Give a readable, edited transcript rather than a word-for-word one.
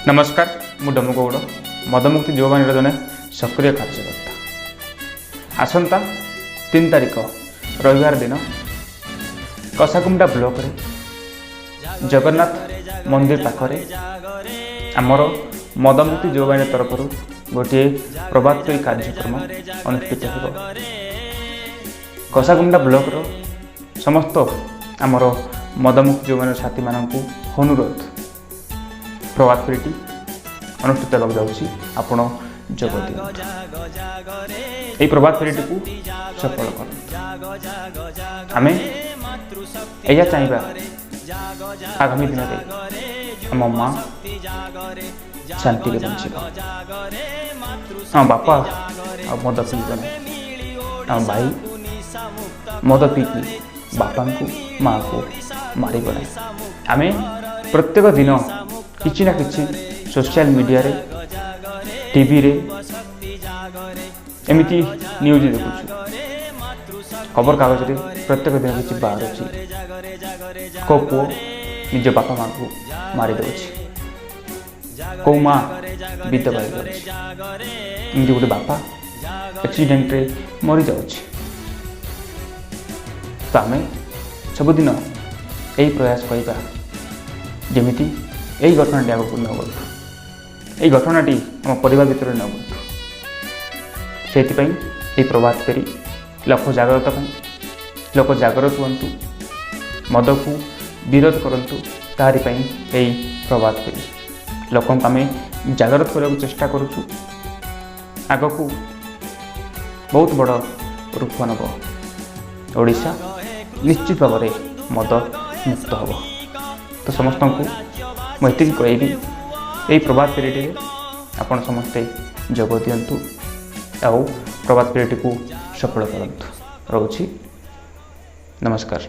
ନମସ୍କାର, ମୁଁ ଡମୁ ଗୌଡ଼, ମଦମୁକ୍ତି ଯୁବବାହିନୀର ଜଣେ ସକ୍ରିୟ କାର୍ଯ୍ୟକର୍ତ୍ତା। ଆସନ୍ତା 3 ତାରିଖ ରବିବାର ଦିନ କଷାକୁମୁଣ୍ଡା ବ୍ଲକରେ ଜଗନ୍ନାଥ ମନ୍ଦିର ପାଖରେ ଆମର ମଦମୁକ୍ତି ଯୁବବାହିନୀ ତରଫରୁ ଗୋଟିଏ ପ୍ରଭାତ ଫେରି କାର୍ଯ୍ୟକ୍ରମ ଅନୁଷ୍ଠିତ ହେବ। କଷାକୁମୁଣ୍ଡା ବ୍ଲକର ସମସ୍ତ ଆମର ମଦମୁକ୍ତି ଯୁବବାହିନୀର ସାଥୀମାନଙ୍କୁ ଅନୁରୋଧ, ପ୍ରଭାତ ଫେରିଟି ଅନୁଷ୍ଠିତ ହେବାକୁ ଯାଉଛି, ଆପଣ ଯୋଗ ଦିଅନ୍ତୁ। ଏହି ପ୍ରଭାତ ଫେରିଟିକୁ ସଫଳ କରନ୍ତୁ। ଆମେ ଏଇଆ ଚାହିଁବା, ଆଗାମୀ ଦିନରେ ଆମ ମା ଶାନ୍ତିରେ ବଞ୍ଚିବ, ଆମ ବାପା ଆଉ ମଦ ପିଇବ ନାହିଁ, ଆମ ଭାଇ ମଦ ପିଇକି ବାପାଙ୍କୁ ମାଆକୁ ମାରିବ ନାହିଁ। ଆମେ ପ୍ରତ୍ୟେକ ଦିନ କିଛି ନା କିଛି ସୋସିଆଲ ମିଡ଼ିଆରେ, ଟିଭିରେ ଏମିତି ନ୍ୟୁଜ୍ ଦେଖୁଛୁ, ଖବରକାଗଜରେ ପ୍ରତ୍ୟେକ ଦିନ କିଛି ବାହାରୁଛି, କେଉଁ ପୁଅ ନିଜ ବାପା ମାଆକୁ ମାରିଦେଉଛି, କେଉଁ ମା ବିଧବା ହେଇଯାଉଛି, ଏମିତି ଗୋଟେ ବାପା ଆକ୍ସିଡେଣ୍ଟରେ ମରିଯାଉଛି। ତ ଆମେ ସବୁଦିନ ଏହି ପ୍ରୟାସ କରିବା, ଯେମିତି ଏହି ଘଟଣାଟି ଆଗକୁ ନ ଘଟୁ, ଏହି ଘଟଣାଟି ଆମ ପରିବାର ଭିତରେ ନ ଘଟୁ। ସେଇଥିପାଇଁ ଏହି ପ୍ରଭାତ ଫେରି ଲୋକ ଜାଗ୍ରତ ପାଇଁ, ଲୋକ ଜାଗ୍ରତ ହୁଅନ୍ତୁ, ମଦକୁ ବିରୋଧ କରନ୍ତୁ, ତାହାରି ପାଇଁ ଏହି ପ୍ରଭାତ ଫେରି। ଲୋକଙ୍କୁ ଆମେ ଜାଗ୍ରତ କରିବାକୁ ଚେଷ୍ଟା କରୁଛୁ। ଆଗକୁ ବହୁତ ବଡ଼ ରୂପ ନେବ, ଓଡ଼ିଶା ନିଶ୍ଚିତ ଭାବରେ ମଦ ମୁକ୍ତ ହେବ। ତ ସମସ୍ତଙ୍କୁ ମୁଁ ଏତିକି କହିବି, ଏହି ପ୍ରଭାତ ଫେରିଟିରେ ଆପଣ ସମସ୍ତେ ଯୋଗ ଦିଅନ୍ତୁ ଆଉ ପ୍ରଭାତ ଫେରିଟିକୁ ସଫଳ କରନ୍ତୁ। ରହୁଛି, ନମସ୍କାର।